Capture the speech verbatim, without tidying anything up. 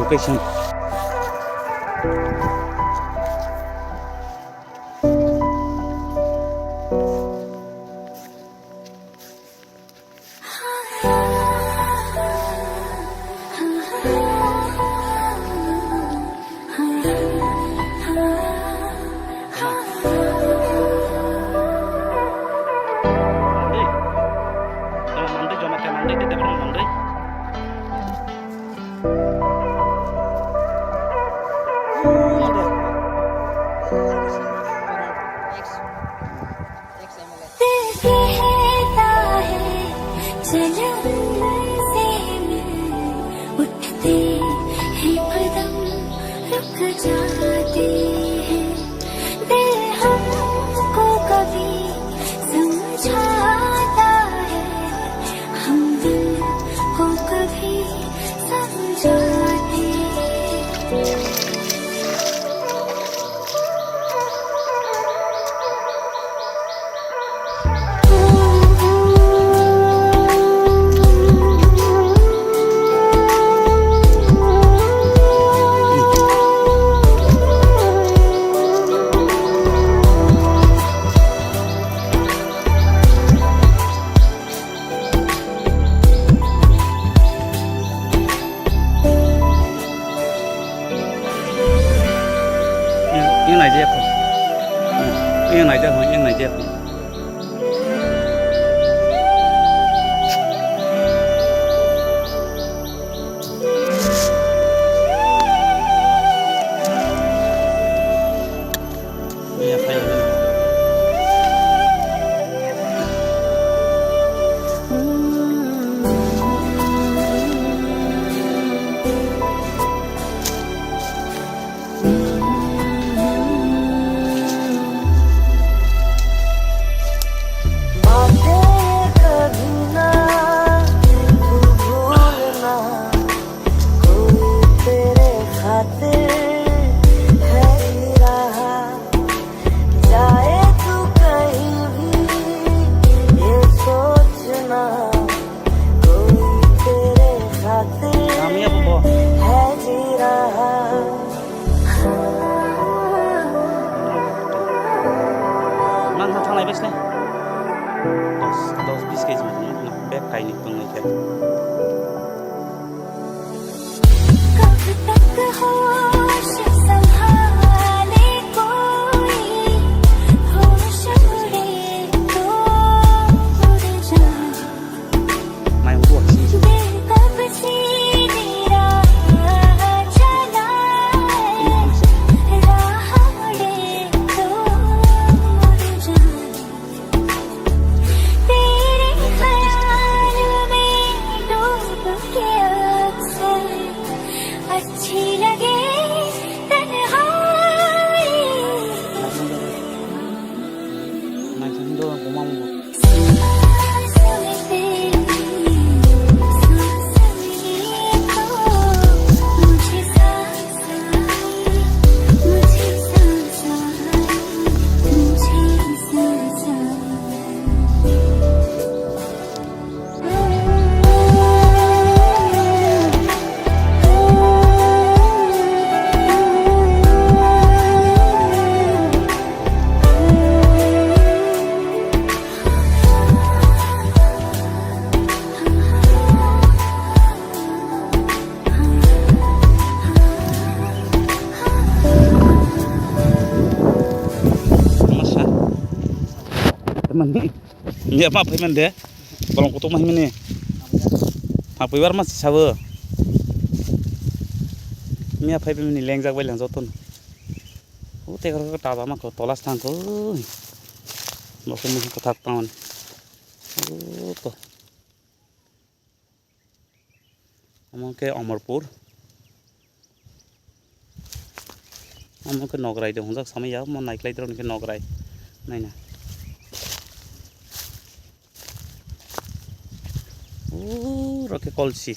Question. Yang naijak kho. Yang naijak kho, yang naijak kho. Nang ha thanglai bai sini. Dos, dos bis kg motong na bag kaini tong nai khe. Mai hwnwi bo hai se. Mai hwnwi bo bo ma mungo. Masa. Mani. Ya, ma phai man de. Bolong kutuk ma himani. Ma pui bar ma sabo. Miya phai mani lengjak bai lang joton. O te kor ta ba ma ko tolas thang ko. Bo ko musi ko thak taon. O to. Omo khe Omorpur. Omo khe Nograi de hwnjak samaya, omo naiklai drone khe Nograi. Naina. Uro khe Kolsi.